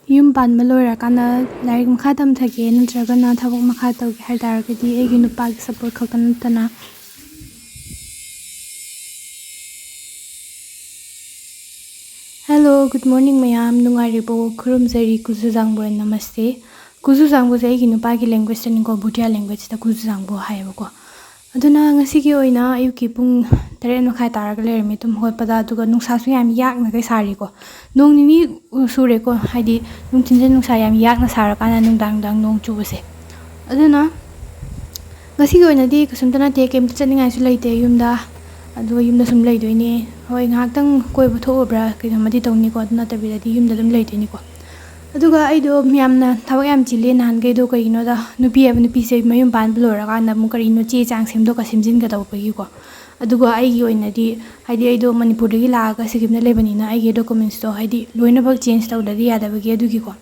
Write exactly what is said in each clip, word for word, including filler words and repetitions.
ꯌꯨꯝ ꯄꯥꯟꯕ ꯂꯣꯏꯔꯀꯥꯟꯗ ꯂꯥꯏꯔꯤꯛ ꯃꯈꯥ ꯇꯝꯊꯒꯦ ꯅꯠꯇ꯭ꯔꯒꯅ ꯊꯕꯛ ꯃꯈꯥ ꯇꯧꯒꯦ ꯍꯥꯏ ꯇꯥꯔꯒꯗꯤ ꯑꯩꯒꯤ ꯅꯨꯄꯥꯒꯤ ꯁꯞꯄꯣꯔꯠ ꯈꯛꯇ ꯅꯠꯇꯅ꯫ Hello, good morning ꯃꯌꯥꯝ, ꯅꯨꯡꯉꯥꯏꯔꯤꯕꯣ? ꯈꯨꯔꯨꯝꯖꯔꯤ, ꯀꯨꯖꯨ ꯖꯥꯡꯕꯣ, ꯅꯃꯁꯇꯦ꯫ ꯀꯨꯖꯨ ꯖꯥꯡꯕꯣꯁꯦ ꯑꯩꯒꯤ ꯅꯨꯄꯥꯒꯤ languageꯂꯦꯡꯒ꯭ꯋꯦꯖꯇꯅꯤꯀꯣ, ꯕꯨꯇꯤꯌꯥ ꯂꯦꯡꯒ꯭ꯋꯦꯖꯇ ꯀꯨꯖꯨ ꯖꯥꯡꯕꯣ ꯍꯥꯏꯌꯦꯕꯀꯣ꯫ ꯑꯗꯨꯅ ꯉꯁꯤꯒꯤ ꯑꯣꯏꯅ ꯑꯌꯨꯛꯀꯤ ꯄꯨꯡ ꯇꯔꯦꯠ ꯃꯈꯥꯏ ꯇꯥꯔꯒ ꯂꯩꯔꯝꯃꯦ ꯇꯨꯝ ꯍꯧꯒꯠꯄꯗ, ꯑꯗꯨꯒ ꯅꯨꯡꯁꯥꯁꯨ ꯌꯥꯝ ꯌꯥꯛꯅꯈꯩ ꯁꯥꯔꯤꯀꯣ꯫ ꯅꯣꯡ ꯅꯤꯅꯤ ꯁꯨꯔꯦꯀꯣ, ꯍꯥꯏꯗꯤ ꯅꯨꯡꯊꯤꯟꯁꯦ ꯅꯨꯡꯁꯥ ꯌꯥꯝ ꯌꯥꯛꯅ ꯁꯥꯔꯀꯥꯟꯗ ꯅꯨꯡꯗꯥꯡ ꯅꯨꯡꯗꯥꯡ ꯅꯣꯡ ꯆꯨꯕꯁꯦ꯫ ꯑꯗꯨꯅ ꯉꯁꯤꯒꯤ ꯑꯣꯏꯅꯗꯤ ꯀꯩꯁꯨꯝꯇ ꯅꯠꯇꯦ, ꯀꯩꯝꯇ ꯆꯠꯅꯤꯡꯉꯥꯏꯁꯨ ꯂꯩꯇꯦ ꯌꯨꯝꯗ, ꯑꯗꯨꯒ ꯌꯨꯝꯗ ꯁꯨꯝ ꯂꯩꯗꯣꯏꯅꯦ꯫ ꯍꯣꯏ, ꯉꯥꯏꯍꯥꯛꯇꯪ ꯀꯣꯏꯕ ꯊꯣꯛꯎꯕ꯭ꯔꯥ ꯀꯩꯅꯣꯝꯃꯗꯤ ꯇꯧꯅꯤꯀꯣ, ꯑꯗꯨ ꯅꯠꯇꯕꯤꯗꯗꯤ ꯌꯨꯝꯗ ꯑꯗꯨꯝ ꯂꯩꯗꯣꯏꯅꯤꯀꯣ꯫ ꯑꯗꯨꯒ ꯑꯩꯗꯣ ꯌꯥꯝꯅ ꯊꯕꯛ ꯌꯥꯝ ꯆꯤꯜꯂꯦ ꯅꯍꯥꯟꯈꯩꯗꯣ꯫ ꯀꯩꯒꯤꯅꯣꯗ, ꯅꯨꯄꯤ ꯍꯥꯏꯕ ꯅꯨꯄꯤꯁꯦ ꯃꯌꯨꯝ ꯄꯥꯟꯕ ꯂꯣꯏꯔꯀꯥꯟꯗ ꯑꯃꯨꯛ ꯀꯔꯤꯅꯣ ꯆꯦ ꯆꯥꯡ ꯁꯦꯝꯗꯣꯛꯀ ꯁꯦꯝꯖꯤꯟꯒ ꯇꯧꯕꯒꯤꯀꯣ꯫ ꯑꯗꯨꯒ ꯑꯩꯒꯤ ꯑꯣꯏꯅꯗꯤ, ꯍꯥꯏꯗꯤ, ꯑꯩꯗꯣ ꯃꯅꯤꯄꯨꯔꯗꯒꯤ ꯂꯥꯛꯑꯒ ꯁꯤꯀꯤꯝꯗ ꯂꯩꯕꯅꯤꯅ ꯑꯩꯒꯤ ꯗꯣꯀꯨꯃꯦꯟꯁꯇꯣ, ꯍꯥꯏꯗꯤ, ꯂꯣꯏꯅꯃꯛ ꯆꯦꯟꯖ ꯇꯧꯗ꯭ꯔꯗꯤ ꯌꯥꯗꯕꯒꯤ, ꯑꯗꯨꯒꯤꯀꯣ꯫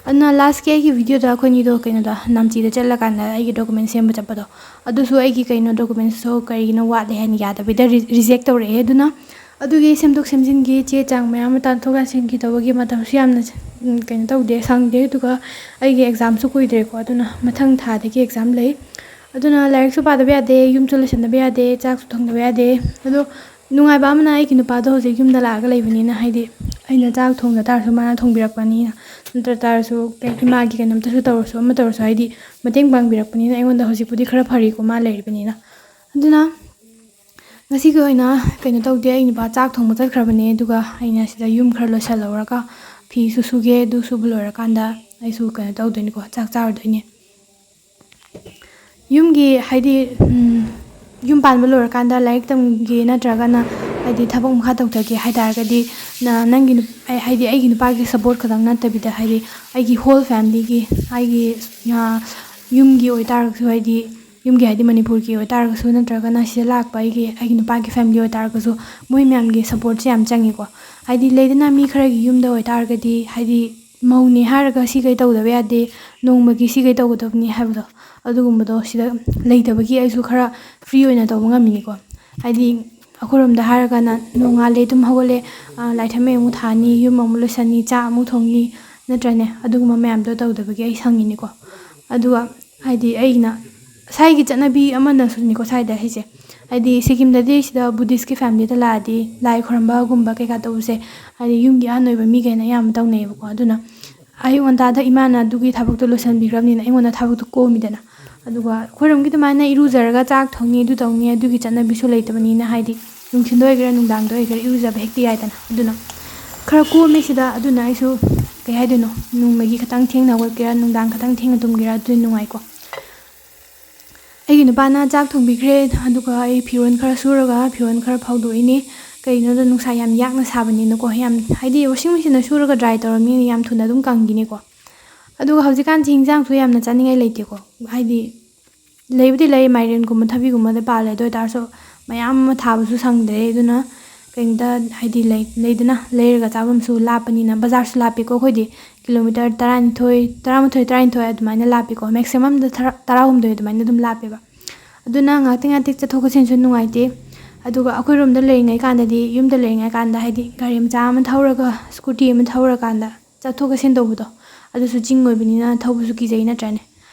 ꯑꯗꯨꯅ ꯂꯥꯁꯀꯤ ꯑꯩꯒꯤ ꯚꯤꯗꯤꯑꯣꯗ ꯑꯩꯈꯣꯏꯅꯤꯗꯣ ꯀꯩꯅꯣꯗ, ꯅꯥꯝꯆꯤꯗ ꯆꯠꯂꯀꯥꯟꯗ ꯑꯩꯒꯤ ꯗꯣꯀꯨꯃꯦꯟ ꯁꯦꯝꯕ ꯆꯠꯄꯗꯣ, ꯑꯗꯨꯁꯨ ꯑꯩꯒꯤ ꯀꯩꯅꯣ ꯗꯣꯀꯨꯃꯦꯟꯁꯇꯣ ꯀꯔꯤꯒꯤꯅꯣ ꯋꯥꯠꯂꯦ ꯍꯥꯏꯅ ꯌꯥꯗꯕꯤꯗ ꯔꯤ-, ꯔꯤꯖꯦꯛ ꯇꯧꯔꯛꯑꯦ꯫ ꯑꯗꯨꯅ ꯑꯗꯨꯒꯤ ꯁꯦꯝꯗꯣꯛ ꯁꯦꯝꯖꯤꯟꯒꯤ ꯆꯦ ꯆꯥꯡ ꯃꯌꯥꯝ ꯑꯃ ꯇꯥꯟꯊꯣꯛ ꯇꯥꯟꯁꯤꯟꯒꯤ ꯇꯧꯕꯒꯤ ꯃꯇꯝꯁꯨ ꯌꯥꯝꯅ, ꯎꯝ, ꯀꯩꯅꯣ ꯇꯧꯗꯦ, ꯁꯪꯗꯦ꯫ ꯑꯗꯨꯒ ꯑꯩꯒꯤ ꯑꯦꯛꯖꯥꯝꯁꯨ ꯀꯨꯏꯗ꯭ꯔꯦꯀꯣ, ꯑꯗꯨꯅ ꯃꯊꯪ ꯊꯥꯗꯒꯤ ꯑꯦꯛꯖꯥꯝ ꯂꯩ꯫ ꯑꯗꯨꯅ ꯂꯥꯏꯔꯤꯛꯁꯨ ꯄꯥꯗꯕ ꯌꯥꯗꯦ, ꯌꯨꯝꯁꯨ ꯂꯣꯏꯁꯟꯗꯕ ꯌꯥꯗꯦ, ꯆꯥꯛꯁꯨ ꯊꯣꯡꯗꯕ ꯌꯥꯗꯦ꯫ ꯑꯗꯣ ꯅꯨꯡꯉꯥꯏꯕ ꯑꯃꯅ ꯑꯩꯒꯤ ꯅꯨꯄꯥꯗꯣ ꯍꯧꯖꯤꯛ ꯌꯨꯝꯗ ꯂꯥꯛꯑꯒ ꯂꯩꯕꯅꯤꯅ, ꯍꯥꯏꯗꯤ, ꯑꯩꯅ ꯆꯥꯛ ꯊꯣꯡꯗ ꯇꯥꯔꯁꯨ ꯃꯥꯅ ꯊꯣꯡꯕꯤꯔꯛꯄꯅꯤꯅ, ꯅꯠꯇ꯭ꯔ ꯇꯥꯔꯁꯨ ꯀꯩ-, ꯏꯃꯥꯒꯤ ꯀꯩꯅꯣꯝꯇꯁꯨ ꯇꯧꯔꯁꯨ, ꯑꯃ ꯇꯧꯔꯁꯨ, ꯍꯥꯏꯗꯤ, ꯃꯇꯦꯡ ꯄꯥꯡꯕꯤꯔꯛꯄꯅꯤꯅ ꯑꯩꯉꯣꯟꯗ ꯍꯧꯖꯤꯛꯄꯨꯗꯤ ꯈꯔ ꯐꯔꯤꯀꯣ, ꯃꯥ ꯂꯩꯔꯤꯕꯅꯤꯅ꯫ ꯑꯗꯨꯅ ꯉꯁꯤꯒꯤ ꯑꯣꯏꯅ ꯀꯩꯅꯣ ꯇꯧꯗꯦ, ꯑꯩ ꯅꯨꯄꯥ ꯆꯥꯛ ꯊꯣꯡꯕ ꯆꯠꯈ꯭ꯔꯕꯅꯦ, ꯑꯗꯨꯒ ꯑꯩꯅ ꯁꯤꯗ ꯌꯨꯝ ꯈꯔ ꯂꯣꯏꯁꯜꯍꯧꯔꯒ ꯐꯤꯁꯨ ꯁꯨꯒꯦ, ꯑꯗꯨ ꯁꯨꯕ ꯂꯣꯏꯔꯀꯥꯟꯗ ꯑꯩꯁꯨ ꯀꯩꯅꯣ ꯇꯧꯗꯣꯏꯅꯤꯀꯣ, ꯆꯥꯛ ꯆꯥꯔꯨꯗꯣꯏꯅꯦ꯫ ꯌꯨꯝꯒꯤ, ꯍꯥꯏꯗꯤ, ꯎꯝ, ꯌꯨꯝ ꯄꯥꯟꯕ ꯂꯣꯏꯔꯀꯥꯟꯗ ꯂꯥꯏꯔꯤꯛ ꯇꯝꯒꯦ ꯅꯠꯇ꯭ꯔꯒꯅ, ꯍꯥꯏꯗꯤ, ꯊꯕꯛ ꯃꯈꯥ ꯇꯧꯊꯒꯦ ꯍꯥꯏ ꯇꯥꯔꯒꯗꯤ, ꯅ-, ꯅꯪꯒꯤ ꯅꯨꯞ-, ꯑꯩ-, ꯍꯥꯏꯗꯤ, ꯑꯩꯒꯤ ꯅꯨꯄꯥꯒꯤ ꯁꯞꯄꯣꯔꯠ ꯈꯛꯇꯪ ꯅꯠꯇꯕꯤꯗ, ꯍꯥꯏꯗꯤ, ꯑꯩꯒꯤ ꯍꯣꯜ ꯐꯦꯃꯤꯂꯤꯒꯤ, ꯑꯩꯒꯤ, ꯑ, ꯌꯨꯝꯒꯤ ꯑꯣꯏꯇꯥꯔꯒꯁꯨ, ꯍꯥꯏꯗꯤ, ꯌꯨꯝꯒꯤ, ꯍꯥꯏꯗꯤ, ꯃꯅꯤꯄꯨꯔꯒꯤ ꯑꯣꯏꯇꯥꯔꯒꯁꯨ, ꯅꯠꯇ꯭ꯔꯒꯅ ꯁꯤꯗ ꯂꯥꯛꯄ ꯑꯩꯒꯤ, ꯑꯩꯒꯤ ꯅꯨꯄꯥꯒꯤ ꯐꯦꯃꯤꯂꯤ ꯑꯣꯏꯇꯥꯔꯒꯁꯨ, ꯃꯣꯏ ꯃꯌꯥꯝꯒꯤ ꯁꯞꯄꯣꯔꯠꯁꯦ ꯌꯥꯝ ꯆꯪꯉꯤꯀꯣ꯫ ꯍꯥꯏꯗꯤ, ꯂꯩꯗꯅ, ꯃꯤ ꯈꯔꯒꯤ ꯌꯨꯝꯗ ꯑꯣꯏꯇꯥꯔꯒꯗꯤ, ꯍꯥꯏꯗꯤ, ꯃꯧꯅꯦ ꯍꯥꯏꯔꯒ ꯁꯤꯈꯩ ꯇꯧꯗꯕ ꯌꯥꯗꯦ, ꯅꯣꯡꯃꯒꯤ ꯁꯤꯈꯩ ꯇꯧꯒꯗꯕꯅꯤ ꯍꯥꯏꯕꯗꯣ, ꯑꯗꯨꯒꯨꯝꯕꯗꯣ ꯁꯤꯗ ꯂꯩꯇꯕꯒꯤ ꯑꯩꯁꯨ ꯈꯔ ꯐ꯭ꯔꯤ ꯑꯣꯏꯅ ꯇꯧꯕ ꯉꯝꯃꯤꯅꯤꯀꯣ꯫ ꯍꯥꯏꯗꯤ, ꯑꯩꯈꯣꯏꯔꯣꯝꯗ ꯍꯥꯏꯔꯒꯅ ꯅꯣꯡꯉꯥꯜꯂꯦ, ꯇꯨꯝ ꯍꯧꯒꯠꯂꯦ, ꯑ, ꯂꯥꯏ ꯊꯥꯎꯃꯩ ꯑꯃꯨꯛ ꯊꯥꯅꯤ, ꯌꯨꯝ ꯑꯃꯨꯛ ꯂꯣꯏꯁꯟꯅꯤ, ꯆꯥꯛ ꯑꯃꯨꯛ ꯊꯣꯡꯅꯤ, ꯅꯠꯇ꯭ꯔꯅꯦ? ꯑꯗꯨꯒꯨꯝꯕ ꯃꯌꯥꯝꯗꯣ ꯇꯧꯗꯕꯒꯤ ꯑꯩ ꯁꯪꯉꯤꯅꯤꯀꯣ꯫ ꯑꯗꯨꯒ ꯍꯥꯏꯗꯤ ꯑꯩꯅ ꯁ꯭ꯋꯥꯏꯒꯤ ꯆꯠꯅꯕꯤ ꯑꯃꯅꯁꯨꯅꯤꯀꯣ, ꯁ꯭ꯋꯥꯏꯗ ꯍꯥꯏꯁꯦ, ꯍꯥꯏꯗꯤ ꯁꯤꯀꯤꯝꯗꯗꯤ ꯁꯤꯗ ꯕꯨꯙꯤꯁꯀꯤ ꯐꯦꯃꯤꯂꯤꯗ ꯂꯥꯛꯑꯗꯤ ꯂꯥꯏ ꯈꯣꯏꯔꯝꯕꯒꯨꯝꯕ ꯀꯩꯀꯥ ꯇꯧꯕꯁꯦ ꯍꯥꯏꯗꯤ ꯌꯨꯝꯒꯤ ꯑꯍꯟ ꯑꯣꯏꯕ ꯃꯤꯈꯩꯅ ꯑꯌꯥꯝꯕ ꯇꯧꯅꯩꯌꯦꯕꯀꯣ꯫ ꯑꯗꯨꯅ ꯑꯌꯨꯛ ꯉꯟꯇꯥꯗ ꯏꯃꯥꯅ ꯑꯗꯨꯒꯤ ꯊꯕꯛꯇꯣ ꯂꯣꯏꯁꯤꯟꯕꯤꯈ꯭ꯔꯕꯅꯤꯅ ꯑꯩꯉꯣꯟꯗ ꯊꯕꯛꯇꯣ ꯀꯣꯝꯃꯤꯗꯅ꯫ ꯑꯗꯨꯒ ꯑꯩꯈꯣꯏꯔꯣꯝꯒꯤ ꯑꯗꯨꯃꯥꯏꯅ ꯏꯔꯨꯖꯔꯒ ꯆꯥꯛ ꯊꯣꯡꯅꯤ, ꯑꯗꯨ ꯇꯧꯅꯤ, ꯑꯗꯨꯒꯤ ꯆꯠꯅꯕꯤꯁꯨ ꯂꯩꯇꯕꯅꯤꯅ, ꯍꯥꯏꯗꯤ ꯅꯨꯡꯊꯤꯟꯗ ꯑꯣꯏꯒꯦꯔꯥ ꯅꯨꯡꯗꯥꯡꯗ ꯑꯣꯏꯒꯦꯔꯥ ꯏꯔꯨꯖꯕ ꯍꯦꯛꯇ ꯌꯥꯏꯗꯅ꯫ ꯑꯗꯨꯅ ꯈꯔ ꯀꯣꯝꯃꯦ ꯁꯤꯗ꯫ ꯑꯗꯨꯅ ꯑꯩꯁꯨ, ꯀꯩ ꯍꯥꯏꯗꯣꯏꯅꯣ, ꯅꯣꯡꯃꯒꯤ ꯈꯤꯇꯪ ꯊꯦꯡꯅ ꯍꯧꯒꯠꯀꯦꯔꯥ, ꯅꯨꯡꯗꯥꯡ ꯈꯤꯇꯪ ꯊꯦꯡꯅ ꯇꯨꯝꯒꯦꯔꯥ, ꯑꯗꯨꯗꯤ ꯅꯨꯡꯉꯥꯏꯀꯣ꯫ ꯑꯩꯒꯤ ꯅꯨꯄꯥꯅ ꯆꯥꯛ ꯊꯣꯡꯕꯤꯈ꯭ꯔꯦ, ꯑꯗꯨꯒ ꯑꯩ ꯐꯤꯔꯣꯜ ꯈꯔ ꯁꯨꯔꯒ ꯐꯤꯔꯣꯜ ꯈꯔ ꯐꯧꯗꯣꯛꯏꯅꯤ꯫ ꯀꯩꯒꯤꯅꯣꯗ ꯅꯨꯡꯁꯥ ꯌꯥꯝ ꯌꯥꯛꯅ ꯁꯥꯕꯅꯤꯅꯀꯣ, ꯌꯥꯝ, ꯍꯥꯏꯗꯤ ꯋꯥꯁꯤꯡ ꯃꯦꯆꯤꯟꯗ ꯁꯨꯔꯒ ꯗ꯭ꯔꯥꯏ ꯇꯧꯔꯕꯅꯤꯅ ꯌꯥꯝ ꯊꯨꯅ ꯑꯗꯨꯝ ꯀꯪꯈꯤꯅꯤꯀꯣ꯫ ꯑꯗꯨꯒ ꯍꯧꯖꯤꯛꯀꯥꯟꯁꯤ ꯍꯤꯟꯖꯥꯡꯁꯨ ꯌꯥꯝꯅ ꯆꯥꯅꯤꯡꯉꯥꯏ ꯂꯩꯇꯦꯀꯣ꯫ ꯍꯥꯏꯗꯤ ꯂꯩꯕꯨꯗꯤ ꯂꯩ, ꯃꯥꯏꯔꯦꯟꯒꯨꯝꯕ ꯊꯕꯤꯒꯨꯝꯕꯗ ꯄꯥꯜꯂꯦ, ꯑꯗꯨ ꯑꯣꯏꯇꯥꯔꯁꯨ ꯃꯌꯥꯝ ꯑꯃ ꯊꯥꯕꯁꯨ ꯁꯪꯗ꯭ꯔꯦ꯫ ꯑꯗꯨꯅ ꯀꯩꯝꯇ ꯍꯥꯏꯗꯤ ꯂꯩ-, ꯂꯩꯗꯅ, ꯂꯩꯔꯒ ꯆꯥꯐꯝꯁꯨ ꯂꯥꯞꯄꯅꯤꯅ, ꯕꯖꯥꯔꯁꯨ ꯂꯥꯞꯄꯤꯀꯣ ꯑꯩꯈꯣꯏꯗꯤ꯫ ꯀꯤꯂꯣꯃꯤꯇꯔ ꯇꯔꯥꯅꯤꯊꯣꯏ, ꯇꯔꯥꯃꯥꯊꯣꯏ, ꯇꯔꯥꯅꯤꯊꯣꯏ ꯑꯗꯨꯃꯥꯏꯅ ꯂꯥꯞꯄꯤꯀꯣ꯫ ꯃꯦꯛꯁꯤꯃꯝꯗ ꯇꯔꯥ-, ꯇꯔꯥꯍꯨꯝꯗꯣꯏ ꯑꯗꯨꯃꯥꯏꯅ ꯑꯗꯨꯝ ꯂꯥꯞꯄꯦꯕ꯫ ꯑꯗꯨꯅ ꯉꯥꯛꯇꯪ ꯉꯥꯛꯇꯪ ꯆꯠꯊꯣꯛ ꯆꯠꯁꯤꯟꯁꯨ ꯅꯨꯡꯉꯥꯏꯇꯦ꯫ ꯑꯗꯨꯒ ꯑꯩꯈꯣꯏꯔꯣꯝꯗ ꯂꯩꯔꯤꯉꯩ ꯀꯥꯟꯗꯗꯤ, ꯌꯨꯝꯗ ꯂꯩꯔꯤꯉꯩ ꯀꯥꯟꯗ ꯍꯥꯏꯗꯤ ꯒꯥꯔꯤ ꯃꯆꯥ ꯑꯃ ꯊꯧꯔꯒ, ꯁ꯭ꯀꯨꯇꯤ ꯑꯃ ꯊꯧꯔꯀꯥꯟꯗ ꯆꯠꯊꯣꯛ ꯆꯠꯁꯤꯟ ꯇꯧꯕꯗꯣ, ꯑꯗꯨꯁꯨ ꯆꯤꯡ ꯑꯣꯏꯕꯅꯤꯅ ꯊꯧꯕꯁꯨ ꯀꯤꯖꯩ ꯅꯠꯇ꯭ꯔꯅꯦ?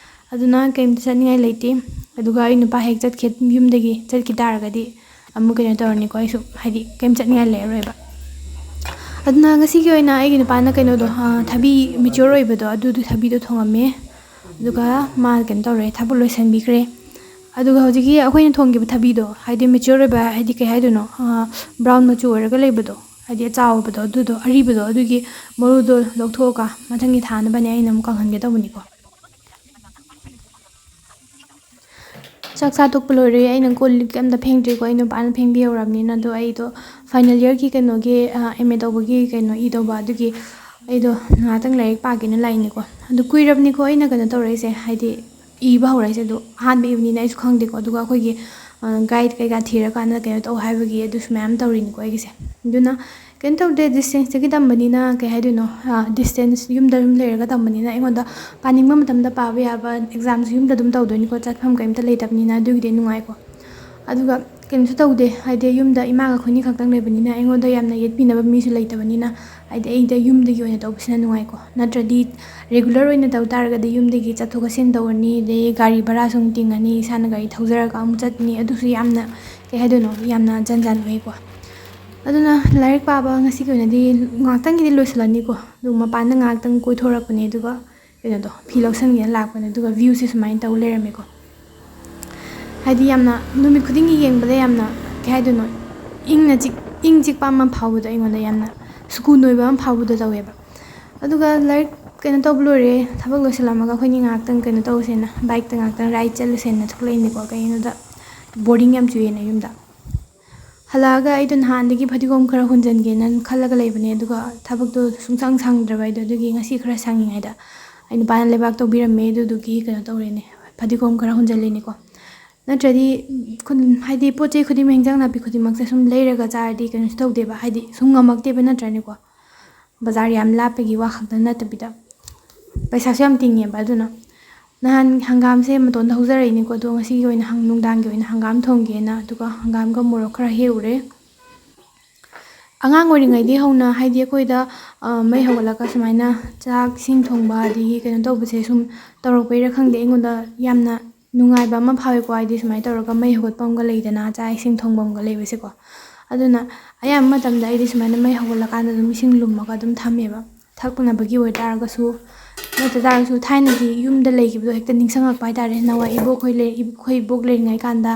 ꯑꯗꯨꯅ ꯀꯩꯝꯇ ꯆꯠꯅꯤꯡꯉꯥꯏ ꯂꯩꯇꯦ꯫ ꯑꯗꯨꯒ ꯑꯩ ꯅꯨꯄꯥ ꯍꯦꯛ ꯆꯠꯈꯤ, ꯌꯨꯝꯗꯒꯤ ꯆꯠꯈꯤ ꯇꯥꯔꯒꯗꯤ ꯑꯃꯨꯛ ꯀꯩꯅꯣ ꯇꯧꯔꯅꯤꯀꯣ, ꯑꯩꯁꯨ ꯍꯥꯏꯗꯤ ꯀꯩꯝ ꯆꯠꯅꯤꯡꯉꯥꯏ ꯂꯩꯔꯔꯣꯏꯕ꯫ ꯑꯗꯨꯅ ꯉꯁꯤꯒꯤ ꯑꯣꯏꯅ ꯑꯩꯒꯤ ꯅꯨꯄꯥꯅ ꯀꯩꯅꯣꯗꯣ, ꯑ, ꯊꯕꯤ mature ꯑꯣꯏꯕꯗꯣ, ꯑꯗꯨꯗꯣ, ꯊꯕꯤꯗꯣ ꯊꯣꯡꯉꯝꯃꯦ꯫ ꯑꯗꯨꯒ ꯃꯥ ꯀꯩꯅꯣ ꯇꯧꯔꯦ, ꯊꯕꯛ ꯂꯣꯏꯁꯟꯕꯤꯈ꯭ꯔꯦ꯫ ꯑꯗꯨꯒ ꯍꯧꯖꯤꯛꯀꯤ ꯑꯩꯈꯣꯏꯅ ꯊꯣꯡꯈꯤꯕ ꯊꯕꯤꯗꯣ, ꯍꯥꯏꯗꯤ mature ꯑꯣꯏꯕ, ꯍꯥꯏꯗꯤ ꯀꯩ ꯍꯥꯏꯗꯣꯏꯅꯣ, ꯑ, brown ꯃꯆꯨ ꯑꯣꯏꯔꯒ ꯂꯩꯕꯗꯣ, ꯍꯥꯏꯗꯤ ꯑꯆꯥꯎꯕꯗꯣ, ꯑꯗꯨꯗꯣ, ꯑꯔꯤꯕꯗꯣ, ꯑꯗꯨꯒꯤ ꯃꯔꯨꯗꯣ ꯂꯧꯊꯣꯛꯑꯒ ꯃꯊꯪꯒꯤ ꯊꯥꯅꯕꯅꯦ ꯑꯩꯅ ꯑꯃꯨꯛ ꯀꯪꯍꯟꯒꯦ ꯇꯧꯕꯅꯤꯀꯣ꯫ ꯆꯥꯛ ꯆꯥ ꯇꯣꯛꯄ ꯂꯣꯏꯔꯦ꯫ ꯑꯩꯅ ꯀꯣꯜ ꯂꯤꯛ ꯑꯝꯇ ꯐꯦꯡꯗ꯭ꯔꯤꯀꯣ, ꯑꯩ ꯅꯨꯄꯥꯅ ꯐꯦꯡꯕꯤꯍꯧꯔꯕꯅꯤꯅ꯫ ꯑꯗꯣ ꯑꯩꯗꯣ final yearꯒꯤ ꯀꯩꯅꯣꯒꯤ, ꯑ, M A ꯇꯧꯕꯒꯤ ꯀꯩꯅꯣ ꯏꯗꯧꯕ, ꯑꯗꯨꯒꯤ ꯑꯩꯗꯣ ꯉꯥꯏꯍꯥꯛꯇꯪ ꯂꯥꯏꯔꯤꯛ ꯄꯥꯒꯦꯅ ꯂꯥꯛꯏꯅꯤꯀꯣ꯫ ꯑꯗꯨ ꯀꯨꯏꯔꯕꯅꯤꯀꯣ ꯑꯩꯅ ꯀꯩꯅꯣ ꯇꯧꯔꯛꯏꯁꯦ, ꯍꯥꯏꯗꯤ ꯏꯕ ꯍꯧꯔꯛꯏꯁꯦ꯫ ꯑꯗꯣ ꯑꯍꯥꯟꯕ ꯏꯕꯅꯤꯅ ꯑꯩꯁꯨ ꯈꯪꯗꯦꯀꯣ꯫ ꯑꯗꯨꯒ ꯑꯩꯈꯣꯏꯒꯤ, ꯑ, guide ꯀꯩꯀꯥ ꯊꯤꯔꯀꯥꯟꯗ ꯀꯩꯅꯣ ꯇꯧ ꯍꯥꯏꯕꯒꯤ ꯑꯗꯨꯁꯨ ꯃꯌꯥꯝ ꯇꯧꯔꯤꯅꯤꯀꯣ ꯑꯩꯒꯤꯁꯦ꯫ ꯑꯗꯨꯅ ꯀꯩꯅꯣ ꯇꯧꯗꯦ, distanceꯇꯒꯤ ꯇꯝꯕꯅꯤꯅ, ꯀꯩ ꯍꯥꯏꯗꯣꯏꯅꯣ, ꯑ, distance, ꯌꯨꯝꯗ ꯑꯗꯨꯝ ꯂꯩꯔꯒ ꯇꯝꯕꯅꯤꯅ ꯑꯩꯉꯣꯟꯗ ꯄꯥꯅꯤꯡꯕ ꯃꯇꯝꯗ ꯄꯥꯕ ꯌꯥꯕ, examꯁꯨ ꯌꯨꯝꯗ ꯑꯗꯨꯝ ꯇꯧꯗꯣꯏꯅꯤꯀꯣ, ꯆꯠꯐꯝ ꯀꯩꯝꯇ ꯂꯩꯇꯕꯅꯤꯅ, ꯑꯗꯨꯒꯤꯗꯤ ꯅꯨꯡꯉꯥꯏꯀꯣ꯫ ꯑꯗꯨꯒ ꯀꯩꯅꯣꯁꯨ ꯇꯧꯗꯦ, ꯍꯥꯏꯗꯤ ꯌꯨꯝꯗ ꯏꯃꯥꯒ ꯑꯩꯈꯣꯏꯅꯤ ꯈꯛꯇꯪ ꯂꯩꯕꯅꯤꯅ ꯑꯩꯉꯣꯟꯗ ꯌꯥꯝꯅ ꯌꯦꯠꯄꯤꯅꯕ ꯃꯤꯁꯨ ꯂꯩꯇꯕꯅꯤꯅ ꯍꯥꯏꯗꯤ ꯑꯩꯗ ꯌꯨꯝꯗꯒꯤ ꯑꯣꯏꯅ ꯇꯧꯕꯁꯤꯅ ꯅꯨꯡꯉꯥꯏꯀꯣ꯫ ꯅꯠꯇ꯭ꯔꯗꯤ regular ꯑꯣꯏꯅ ꯇꯧ ꯇꯥꯔꯒꯗꯤ ꯌꯨꯝꯗꯒꯤ ꯆꯠꯊꯣꯛ ꯆꯠꯁꯤꯟ ꯇꯧꯔꯅꯤ, ꯑꯗꯩ ꯒꯥꯔꯤ ꯚꯔꯥꯁꯨ ꯑꯃꯨꯛ ꯇꯤꯡꯉꯅꯤ, ꯏꯁꯥꯅ ꯒꯥꯔꯤ ꯊꯧꯖꯔꯒ ꯑꯃꯨꯛ ꯆꯠꯅꯤ, ꯑꯗꯨꯁꯨ ꯌꯥꯝꯅ, ꯀꯩ ꯍꯥꯏꯗꯣꯏꯅꯣ, ꯌꯥꯝꯅ ꯖꯟ ꯖꯥꯟ ꯑꯣꯏꯀꯣ꯫ ꯑꯗꯨꯅ ꯂꯥꯏꯔꯤꯛ ꯄꯥꯕ ꯉꯁꯤꯒꯤ ꯑꯣꯏꯅꯗꯤ ꯉꯥꯛꯇꯪꯒꯤꯗꯤ ꯂꯣꯏꯁꯤꯜꯂꯅꯤꯀꯣ꯫ ꯑꯗꯨ ꯃꯄꯥꯟꯗ ꯉꯥꯏꯍꯥꯛꯇꯪ ꯀꯣꯏꯊꯣꯔꯛꯄꯅꯦ, ꯑꯗꯨꯒ ꯀꯩꯅꯣꯗꯣ, ꯐꯤ ꯂꯧꯁꯟꯒꯦꯅ ꯂꯥꯛꯄꯅꯦ, ꯑꯗꯨꯒ viewꯁꯦ ꯁꯨꯃꯥꯏꯅ ꯇꯧ ꯂꯩꯔꯝꯃꯦꯀꯣ꯫ ꯍꯥꯏꯗꯤ ꯌꯥꯝꯅ ꯅꯨꯃꯤꯠ ꯈꯨꯗꯤꯡꯒꯤ ꯌꯦꯡꯕꯗ ꯌꯥꯝꯅ, ꯀꯩ ꯍꯥꯏꯗꯣꯏꯅꯣ, ꯏꯪꯅ ꯆꯤꯛ-, ꯏꯪ ꯆꯤꯛꯄ ꯑꯃ ꯐꯥꯎꯕꯗꯣ, ꯑꯩꯉꯣꯟꯗ ꯌꯥꯝꯅ ꯁꯨꯀꯨꯟ ꯑꯣꯏꯕ ꯑꯃ ꯐꯥꯎꯕꯗꯣ ꯇꯧꯋꯦꯕ꯫ ꯑꯗꯨꯒ ꯂꯥꯏꯔꯤꯛ ꯀꯩꯅꯣ ꯇꯧꯕ ꯂꯣꯏꯔꯦ, ꯊꯕꯛ ꯂꯣꯏꯁꯤꯜꯂꯝꯃꯒ ꯑꯩꯈꯣꯏꯅꯤ ꯉꯥꯏꯍꯥꯛꯇꯪ ꯀꯩꯅꯣ ꯇꯧꯁꯦꯅ, bikeꯇ ꯉꯥꯏꯍꯥꯛꯇꯪ ride ꯆꯠꯂꯨꯁꯦꯅ ꯊꯣꯛꯂꯛꯏꯅꯤꯀꯣ꯫ ꯀꯩꯒꯤꯅꯣꯗ, boring ꯌꯥꯝ ꯆꯨꯏꯌꯦꯅ ꯌꯨꯝꯗ꯫ ꯍꯜꯂꯛꯑꯒ ꯑꯩꯗꯣ ꯅꯍꯥꯟꯗꯒꯤ ꯐꯗꯤꯒꯣꯝ ꯈꯔ ꯍꯨꯟꯖꯟꯒꯦꯅ ꯈꯜꯂꯒ ꯂꯩꯕꯅꯦ, ꯑꯗꯨꯒ ꯊꯕꯛꯇꯣ ꯁꯨꯡꯁꯪ ꯁꯪꯗ꯭ꯔꯕ ꯑꯩꯗꯣ, ꯑꯗꯨꯒꯤ ꯉꯁꯤ ꯈꯔ ꯁꯪꯉꯤꯉꯩꯗ ꯑꯩ ꯅꯨꯄꯥꯅ ꯂꯩꯕꯥꯛ ꯇꯧꯕꯤꯔꯝꯃꯦ, ꯑꯗꯨꯗꯨꯒꯤ ꯀꯩꯅꯣ ꯇꯧꯔꯦꯅꯦ, ꯐꯗꯤꯒꯣꯝ ꯈꯔ ꯍꯨꯟꯖꯜꯂꯤꯅꯤꯀꯣ꯫ ꯅꯠꯇ꯭ꯔꯗꯤ ꯈꯨꯟ-, ꯍꯥꯏꯗꯤ ꯄꯣꯠ ꯆꯩ ꯈꯨꯗꯤꯡꯃꯛ, ꯍꯤꯟꯖꯥꯡ ꯅꯥꯄꯤ ꯈꯨꯗꯤꯡꯃꯛꯁꯦ ꯁꯨꯝ ꯂꯩꯔꯒ ꯆꯥꯔꯗꯤ ꯀꯩꯅꯣꯁꯨ ꯇꯧꯗꯦꯕ, ꯍꯥꯏꯗꯤ ꯁꯨꯝ ꯉꯝꯃꯛꯇꯦꯕ, ꯅꯠꯇ꯭ꯔꯅꯦꯀꯣ? ꯕꯖꯥꯔ ꯌꯥꯝ ꯂꯥꯞꯄꯒꯤ ꯋꯥ ꯈꯛꯇ ꯅꯠꯇꯕꯤꯗ ꯄꯩꯁꯥꯁꯨ ꯌꯥꯝ ꯇꯤꯡꯉꯦꯕ꯫ ꯑꯗꯨꯅ ꯅꯍꯥꯟ ꯍꯪꯒꯥꯝꯁꯦ ꯃꯇꯣꯟꯗ ꯍꯧꯖꯔꯛꯏꯅꯤꯀꯣ, ꯑꯗꯣ ꯉꯁꯤꯒꯤ ꯑꯣꯏꯅ ꯍꯪ-, ꯅꯨꯡꯗꯥꯡꯒꯤ ꯑꯣꯏꯅ ꯍꯪꯒꯥꯝ ꯊꯣꯡꯒꯦꯅ, ꯑꯗꯨꯒ ꯍꯪꯒꯥꯝꯒ ꯃꯣꯔꯣꯛ ꯈꯔ ꯍꯦꯛꯎꯔꯦ꯫ ꯑꯉꯥꯡ ꯑꯣꯏꯔꯤꯉꯩꯗꯒꯤ ꯍꯧꯅ, ꯍꯥꯏꯗꯤ ꯑꯩꯈꯣꯏꯗ, ꯑ, ꯃꯩ ꯍꯧꯒꯠꯂꯒ ꯁꯨꯃꯥꯏꯅ ꯆꯥꯛ ꯏꯁꯤꯡ ꯊꯣꯡꯕ, ꯑꯗꯒꯤ ꯀꯩꯅꯣ ꯇꯧꯕꯁꯦ ꯁꯨꯝ ꯇꯧꯔꯛꯄꯩꯔꯥ ꯈꯪꯗꯦ, ꯑꯩꯉꯣꯟꯗ ꯌꯥꯝꯅ ꯅꯨꯡꯉꯥꯏꯕ ꯑꯃ ꯐꯥꯎꯋꯦꯀꯣ꯫ ꯍꯥꯏꯗꯤ ꯁꯨꯃꯥꯏꯅ ꯇꯧꯔꯒ ꯃꯩ ꯍꯧꯒꯠꯄ ꯑꯃꯒ ꯂꯩꯗꯅ, ꯆꯥꯛ ꯏꯁꯤꯡ ꯊꯣꯡꯕ ꯑꯃꯒ ꯂꯩꯕꯁꯦꯀꯣ꯫ ꯑꯗꯨꯅ ꯑꯌꯥꯝꯕ ꯃꯇꯝꯗ ꯑꯩꯗꯤ ꯁꯨꯃꯥꯏꯅ ꯃꯩ ꯍꯧꯒꯠꯂꯀꯥꯟꯗ ꯑꯗꯨꯝ ꯏꯁꯤꯡ ꯂꯨꯝꯃꯒ ꯑꯗꯨꯝ ꯊꯝꯃꯦꯕ, ꯊꯛꯅꯕꯒꯤ ꯑꯣꯏꯇꯥꯔꯒꯁꯨ꯫ ꯅꯠꯇ ꯇꯥꯔꯒꯁꯨ ꯊꯥꯏꯅꯒꯤ ꯌꯨꯝꯗ ꯂꯩꯈꯤꯕꯗꯣ ꯍꯦꯛꯇ ꯅꯤꯡꯁꯤꯡꯉꯛꯄ ꯍꯥꯏꯇꯥꯔꯦ꯫ ꯅꯍꯥꯟꯋꯥꯏ ꯏꯕꯣꯛꯈꯣꯏ ꯂꯩ-, ꯑꯩꯈꯣꯏ ꯏꯕꯣꯛ ꯂꯩꯔꯤꯉꯩ ꯀꯥꯟꯗ,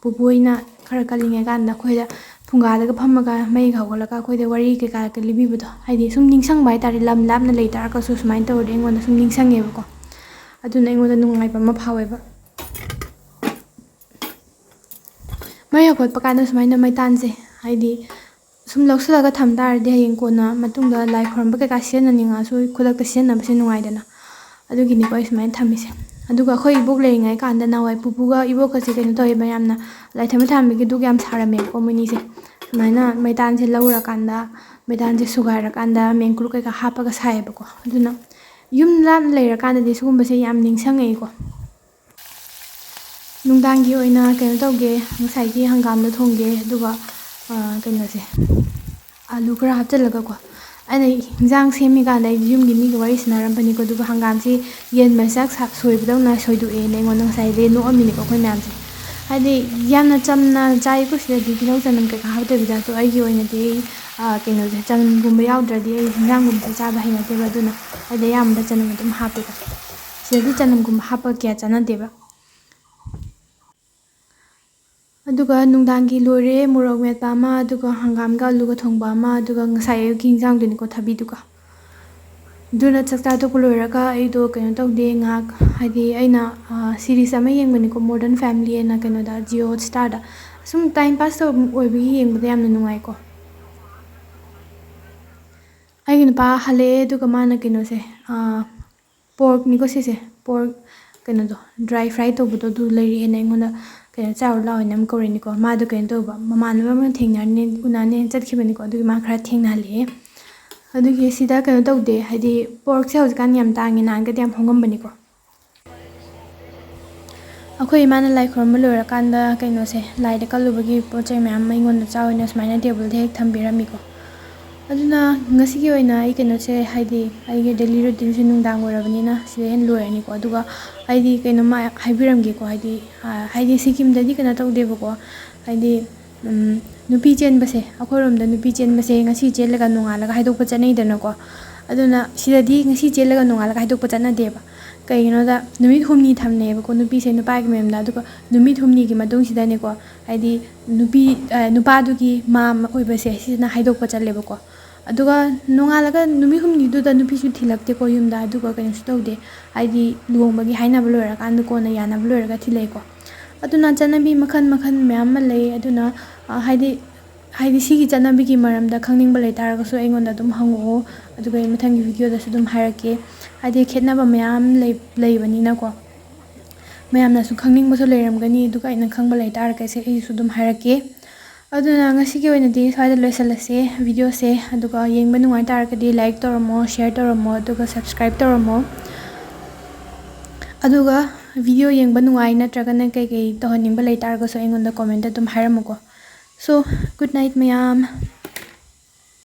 ꯄꯨꯄꯨ ꯍꯣꯏꯅ ꯈꯔ ꯀꯜꯂꯤꯉꯩ ꯀꯥꯟꯗ ꯑꯩꯈꯣꯏꯗ ꯐꯨꯡꯒꯥꯗꯒ ꯐꯝꯃꯒ ꯃꯩꯒ ꯍꯧꯒꯠꯂꯒ ꯑꯩꯈꯣꯏꯗ ꯋꯥꯔꯤ ꯀꯩꯀꯥ ꯂꯤꯕꯤꯕꯗꯣ, ꯍꯥꯏꯗꯤ ꯁꯨꯝ ꯅꯤꯡꯁꯤꯡꯕ ꯍꯥꯏꯇꯥꯔꯦ꯫ ꯂꯝ ꯂꯥꯞꯅ ꯂꯩ ꯇꯥꯔꯒꯁꯨ ꯁꯨꯃꯥꯏꯅ ꯇꯧꯔꯗꯤ ꯑꯩꯉꯣꯟꯗ ꯁꯨꯝ ꯅꯤꯡꯁꯤꯡꯉꯦꯕꯀꯣ꯫ ꯑꯗꯨꯅ ꯑꯩꯉꯣꯟꯗ ꯅꯨꯡꯉꯥꯏꯕ ꯑꯃ ꯐꯥꯎꯋꯦꯕ꯫ ꯃꯩ ꯍꯧꯒꯠꯄ ꯀꯥꯟꯗ ꯁꯨꯃꯥꯏꯅ ꯃꯩꯇꯥꯟꯁꯦ, ꯍꯥꯏꯗꯤ ꯁꯨꯝ ꯂꯧꯁꯤꯜꯂꯒ ꯊꯝ ꯇꯥꯔꯗꯤ ꯍꯌꯦꯡ ꯀꯣꯟꯅ ꯃꯇꯨꯡꯗ ꯂꯥꯏ ꯈꯣꯏꯔꯝꯕ ꯀꯩꯀꯥ ꯁꯤꯖꯤꯟꯅꯅꯤꯡꯉꯛꯑꯁꯨ ꯈꯨꯗꯛꯇ ꯁꯤꯖꯤꯟꯅꯕꯁꯦ ꯅꯨꯡꯉꯥꯏꯗꯅ꯫ ꯑꯗꯨꯒꯤꯅꯤꯀꯣ ꯑꯩ ꯁꯨꯃꯥꯏꯅ ꯊꯝꯃꯤꯁꯦ꯫ ꯑꯗꯨꯒ ꯑꯩꯈꯣꯏ ꯏꯕꯣꯛ ꯂꯩꯔꯤꯉꯩ ꯀꯥꯟꯗ ꯅꯍꯥꯟꯋꯥꯏ ꯄꯨꯄꯨꯒ ꯏꯕꯣꯛꯀꯁꯦ ꯀꯩꯅꯣ ꯇꯧꯋꯦꯕ, ꯌꯥꯝꯅ ꯂꯥꯏ ꯊꯝꯕ ꯊꯥꯟꯕꯒꯤ ꯗꯨꯛ ꯌꯥꯝ ꯁꯥꯔꯝꯃꯦꯕꯀꯣ ꯃꯣꯏꯅꯤꯁꯦ꯫ ꯁꯨꯃꯥꯏꯅ ꯃꯩꯇꯥꯟꯁꯦ ꯂꯧꯔꯀꯥꯟꯗ, ꯃꯩꯇꯥꯟꯁꯦ ꯁꯨꯒꯥꯏꯔꯀꯥꯟꯗ ꯃꯦꯡꯀꯨꯔꯨ ꯀꯩꯀꯥ ꯍꯥꯞꯄꯒ ꯁꯥꯏꯌꯦꯕꯀꯣ꯫ ꯑꯗꯨꯅ ꯌꯨꯝ ꯂꯥꯞꯅ ꯂꯩꯔꯀꯥꯟꯗꯗꯤ ꯁꯤꯒꯨꯝꯕꯁꯦ ꯌꯥꯝ ꯅꯤꯡꯁꯤꯡꯉꯛꯏꯀꯣ꯫ ꯅꯨꯡꯗꯥꯡꯒꯤ ꯑꯣꯏꯅ ꯀꯩꯅꯣ ꯇꯧꯒꯦ, ꯉꯁꯥꯏꯒꯤ ꯍꯪꯒꯥꯝꯗꯣ ꯊꯣꯡꯒꯦ, ꯑꯗꯨꯒ, ꯑ, ꯀꯩꯅꯣꯁꯦ, ꯑꯂꯨ ꯈꯔ ꯍꯥꯞꯆꯤꯜꯂꯒꯀꯣ, ꯑꯩꯅ ꯍꯤꯟꯖꯥꯡ ꯁꯦꯝꯃꯤꯀꯥꯟꯗ ꯑꯩ ꯌꯨꯝꯒꯤ ꯃꯤꯒ ꯋꯥꯔꯤ ꯁꯥꯟꯅꯔꯝꯕꯅꯤꯀꯣ, ꯑꯗꯨꯒ ꯍꯪꯒꯥꯝꯁꯤ ꯌꯦꯟ ꯃꯆꯥꯛ ꯁꯥ-, ꯁꯣꯏꯕꯗꯧꯅ ꯁꯣꯏꯗꯣꯛꯑꯦꯅ ꯑꯩꯉꯣꯟꯗ ꯉꯁꯥꯏꯗꯩ ꯅꯣꯛꯑꯝꯃꯤꯅꯤꯀꯣ ꯑꯩꯈꯣꯏ ꯃꯌꯥꯝꯁꯦ꯫ ꯍꯥꯏꯗꯤ ꯌꯥꯝꯅ ꯆꯝꯅ ꯆꯥꯏꯀꯣ ꯁꯤꯗꯗꯤ, ꯇꯤꯜꯍꯧ ꯆꯅꯝ ꯀꯩꯀꯥ ꯍꯥꯞꯇꯕꯤꯗ꯫ ꯑꯗꯣ ꯑꯩꯒꯤ ꯑꯣꯏꯅꯗꯤ ꯑꯩ, ꯑ, ꯀꯩꯅꯣꯁꯦ, ꯆꯅꯝꯒꯨꯝꯕ ꯌꯥꯎꯗ꯭ꯔꯗꯤ ꯑꯩ ꯍꯤꯟꯖꯥꯡꯒꯨꯝꯕꯁꯦ ꯆꯥꯕ ꯍꯩꯅꯗꯦꯕ, ꯑꯗꯨꯅ ꯑꯩꯗꯤ ꯑꯌꯥꯝꯕꯗ ꯆꯅꯝ ꯑꯗꯨꯝ ꯍꯥꯞꯄꯦꯀꯣ꯫ ꯁꯤꯗꯗꯤ ꯆꯅꯝꯒꯨꯝꯕ ꯍꯥꯞꯄ ꯀꯌꯥ ꯆꯥꯟꯅꯗꯦꯕ꯫ ꯑꯗꯨꯒ ꯅꯨꯡꯗꯥꯡꯒꯤ ꯂꯣꯏꯔꯦ, ꯃꯣꯔꯣꯛ ꯃꯦꯠꯄ ꯑꯃ, ꯑꯗꯨꯒ ꯍꯪꯒꯥꯝꯒ ꯑꯂꯨꯒ ꯊꯣꯡꯕ ꯑꯃ, ꯑꯗꯨꯒ ꯉꯁꯥꯏ ꯑꯌꯨꯛꯀꯤ ꯍꯤꯟꯖꯥꯡꯗꯨꯅꯤꯀꯣ, ꯊꯕꯤꯗꯨꯒ꯫ ꯑꯗꯨꯅ ꯆꯥꯛ ꯆꯥ ꯇꯣꯛꯄ ꯂꯣꯏꯔꯒ ꯑꯩꯗꯣ ꯀꯩꯅꯣ ꯇꯧꯗꯦ, ꯉꯥꯏꯍꯥꯛ, ꯍꯥꯏꯗꯤ ꯑꯩꯅ, ꯑ, series ꯑꯃ ꯌꯦꯡꯕꯅꯤꯀꯣ, Modern Family ꯍꯥꯏꯅ, ꯀꯩꯅꯣꯗ, Jio Hotstarꯗ꯫ ꯁꯨꯝ time pass ꯇꯧꯕ ꯑꯣꯏꯕꯒꯤ ꯌꯦꯡꯕꯗ ꯌꯥꯝꯅ ꯅꯨꯡꯉꯥꯏꯀꯣ꯫ ꯑꯩꯒꯤ ꯅꯨꯄꯥ ꯍꯜꯂꯛꯑꯦ, ꯑꯗꯨꯒ ꯃꯥꯅ ꯀꯩꯅꯣꯁꯦ, ꯑ, porkꯅꯤꯀꯣ ꯁꯤꯁꯦ, pork ꯀꯩꯅꯣꯗꯣ, dry fry ꯇꯧꯕꯗꯣ, ꯑꯗꯨ ꯂꯩꯔꯛꯑꯦꯅ ꯑꯩꯉꯣꯟꯗ ꯀꯩꯅꯣ ꯆꯥꯔꯨ ꯂꯥꯛꯑꯣꯅ ꯑꯃ ꯀꯧꯔꯛꯑꯦꯅꯤꯀꯣ꯫ ꯃꯥꯗꯣ ꯀꯩꯅꯣ ꯇꯧꯕ, ꯃꯃꯥꯟꯅꯕ ꯑꯃ ꯊꯦꯡꯅꯔꯅꯤ, ꯎꯅꯅꯦꯅ ꯆꯠꯈꯤꯕꯅꯤꯀꯣ, ꯑꯗꯨꯒꯤ ꯃꯥ ꯈꯔ ꯊꯦꯡꯅꯍꯜꯂꯛꯑꯦ꯫ ꯑꯗꯨꯒꯤ ꯁꯤꯗ ꯀꯩꯅꯣ ꯇꯧꯗꯦ, ꯍꯥꯏꯗꯤ porkꯁꯦ ꯍꯧꯖꯤꯛꯀꯥꯟ ꯌꯥꯝ ꯇꯥꯡꯉꯦ, ꯅꯍꯥꯟꯒꯗꯤ ꯌꯥꯝ ꯍꯣꯡꯉꯝꯕꯅꯤꯀꯣ꯫ ꯑꯩꯈꯣꯏ ꯏꯃꯥꯅ ꯂꯥꯏ ꯈꯨꯔꯨꯝꯕ ꯂꯣꯏꯔꯀꯥꯟꯗ ꯀꯩꯅꯣꯁꯦ, ꯂꯥꯏꯗ ꯀꯠꯂꯨꯕꯒꯤ ꯄꯣꯠ ꯆꯩ ꯃꯌꯥꯝ ꯑꯃ ꯑꯩꯉꯣꯟꯗ ꯆꯥꯎ ꯑꯣꯏꯅ ꯁꯨꯃꯥꯏꯅ tableꯗ ꯍꯦꯛ ꯊꯝꯕꯤꯔꯝꯃꯤꯀꯣ꯫ ꯑꯗꯨꯅ ꯉꯁꯤꯒꯤ ꯑꯣꯏꯅ ꯑꯩ ꯀꯩꯅꯣꯁꯦ, ꯍꯥꯏꯗꯤ ꯑꯩꯒꯤ daily routineꯁꯦ ꯅꯨꯡꯗꯥꯡ ꯑꯣꯏꯔꯕꯅꯤꯅ ꯁꯤꯗ ꯍꯦꯟꯅ ꯂꯣꯏꯔꯅꯤꯀꯣ꯫ ꯑꯗꯨꯒ ꯍꯥꯏꯗꯤ ꯀꯩꯅꯣꯝꯃ ꯍꯥꯏꯕꯤꯔꯝꯒꯦꯀꯣ, ꯍꯥꯏꯗꯤ, ꯑ, ꯍꯥꯏꯗꯤ ꯁꯤꯀꯤꯝꯗꯗꯤ ꯀꯩꯅꯣ ꯇꯧꯗꯦꯕꯀꯣ, ꯍꯥꯏꯗꯤ, ꯎꯝ, ꯅꯨꯄꯤ ꯆꯦꯟꯕꯁꯦ, ꯑꯩꯈꯣꯏꯔꯣꯝꯗ ꯅꯨꯄꯤ ꯆꯦꯟꯕꯁꯦ ꯉꯁꯤ ꯆꯦꯜꯂꯒ ꯅꯣꯡꯉꯥꯜꯂꯒ ꯍꯥꯏꯗꯣꯛꯄ ꯆꯠꯅꯩꯗꯅꯀꯣ꯫ ꯑꯗꯨꯅ ꯁꯤꯗꯗꯤ ꯉꯁꯤ ꯆꯦꯜꯂꯒ ꯅꯣꯡꯉꯥꯜꯂꯒ ꯍꯥꯏꯗꯣꯛꯄ ꯆꯠꯅꯗꯦꯕ꯫ ꯀꯩꯒꯤꯅꯣꯗ ꯅꯨꯃꯤꯠ ꯍꯨꯝꯅꯤ ꯊꯝꯅꯩꯌꯦꯕꯀꯣ ꯅꯨꯄꯤꯁꯦ ꯅꯨꯄꯥꯒꯤ ꯃꯌꯨꯝꯗ꯫ ꯑꯗꯨꯒ ꯅꯨꯃꯤꯠ ꯍꯨꯝꯅꯤꯒꯤ ꯃꯇꯨꯡꯁꯤꯗꯅꯦꯀꯣ, ꯍꯥꯏꯗꯤ ꯅꯨꯄꯤ, ꯑ, ꯅꯨꯄꯥꯗꯨꯒꯤ ꯃꯥꯝꯃ ꯑꯣꯏꯕꯁꯦ ꯁꯤꯁꯤꯅ ꯍꯥꯏꯗꯣꯛꯄ ꯆꯠꯂꯦꯕꯀꯣ꯫ ꯑꯗꯨꯒ ꯅꯣꯡꯉꯥꯜꯂꯒ ꯅꯨꯃꯤꯠ ꯍꯨꯝꯅꯤꯗꯨꯗ ꯅꯨꯄꯤꯁꯨ ꯊꯤꯜꯂꯛꯇꯦꯀꯣ ꯌꯨꯝꯗ, ꯑꯗꯨꯒ ꯀꯩꯅꯣꯁꯨ ꯇꯧꯗꯦ, ꯍꯥꯏꯗꯤ ꯂꯨꯍꯣꯡꯕꯒꯤ ꯍꯥꯏꯅꯕ ꯂꯣꯏꯔꯀꯥꯟꯗ ꯀꯣꯟꯅ ꯌꯥꯅꯕ ꯂꯣꯏꯔꯒ ꯊꯤꯜꯂꯛꯑꯦꯀꯣ꯫ ꯑꯗꯨꯅ ꯆꯠꯅꯕꯤ ꯃꯈꯜ ꯃꯈꯜ ꯃꯌꯥꯝ ꯑꯃ ꯂꯩ꯫ ꯑꯗꯨꯅ, ꯑ, ꯍꯥꯏꯗꯤ, ꯍꯥꯏꯗꯤ ꯁꯤꯒꯤ ꯆꯠꯅꯕꯤꯒꯤ ꯃꯔꯝꯗ ꯈꯪꯅꯤꯡꯕ ꯂꯩꯇꯥꯔꯒꯁꯨ ꯑꯩꯉꯣꯟꯗ ꯑꯗꯨꯝ ꯍꯪꯉꯛꯑꯣ, ꯑꯗꯨꯒ ꯑꯩ ꯃꯊꯪꯒꯤ videoꯗꯁꯨ ꯑꯗꯨꯝ ꯍꯥꯏꯔꯛꯀꯦ꯫ ꯍꯥꯏꯗꯤ ꯈꯦꯠꯅꯕ ꯃꯌꯥꯝ ꯂꯩ-, ꯂꯩꯕꯅꯤꯅꯀꯣ꯫ ꯃꯌꯥꯝꯅꯁꯨ ꯈꯪꯅꯤꯡꯕꯁꯨ ꯂꯩꯔꯝꯒꯅꯤ, ꯑꯗꯨꯒ ꯑꯩꯅ ꯈꯪꯕ ꯂꯩꯇꯥꯔꯒꯁꯨ ꯑꯩꯁꯨ ꯑꯗꯨꯝ ꯍꯥꯏꯔꯛꯀꯦ꯫ ꯑꯗꯨꯅ ꯉꯁꯤꯒꯤ ꯑꯣꯏꯅꯗꯤ ꯁ꯭ꯋꯥꯏꯗ ꯂꯣꯏꯁꯤꯜꯂꯁꯦ videoꯁꯦ꯫ ꯑꯗꯨꯒ ꯌꯦꯡꯕ ꯅꯨꯡꯉꯥꯏ ꯇꯥꯔꯒꯗꯤ like ꯇꯧꯔꯝꯃꯣ, share ꯇꯧꯔꯝꯃꯣ, ꯑꯗꯨꯒ subscribe ꯇꯧꯔꯝꯃꯣ꯫ ꯑꯗꯨꯒ video ꯌꯦꯡꯕ ꯅꯨꯡꯉꯥꯏ ꯅꯠꯇ꯭ꯔꯒꯅ ꯀꯩꯀꯩ ꯇꯧꯍꯟꯅꯤꯡꯕ ꯂꯩꯇꯥꯔꯒꯁꯨ ꯑꯩꯉꯣꯟꯗ commentꯇ ꯑꯗꯨꯝ ꯍꯥꯏꯔꯝꯃꯨꯀꯣ꯫ So, good night ꯃꯌꯥꯝ꯫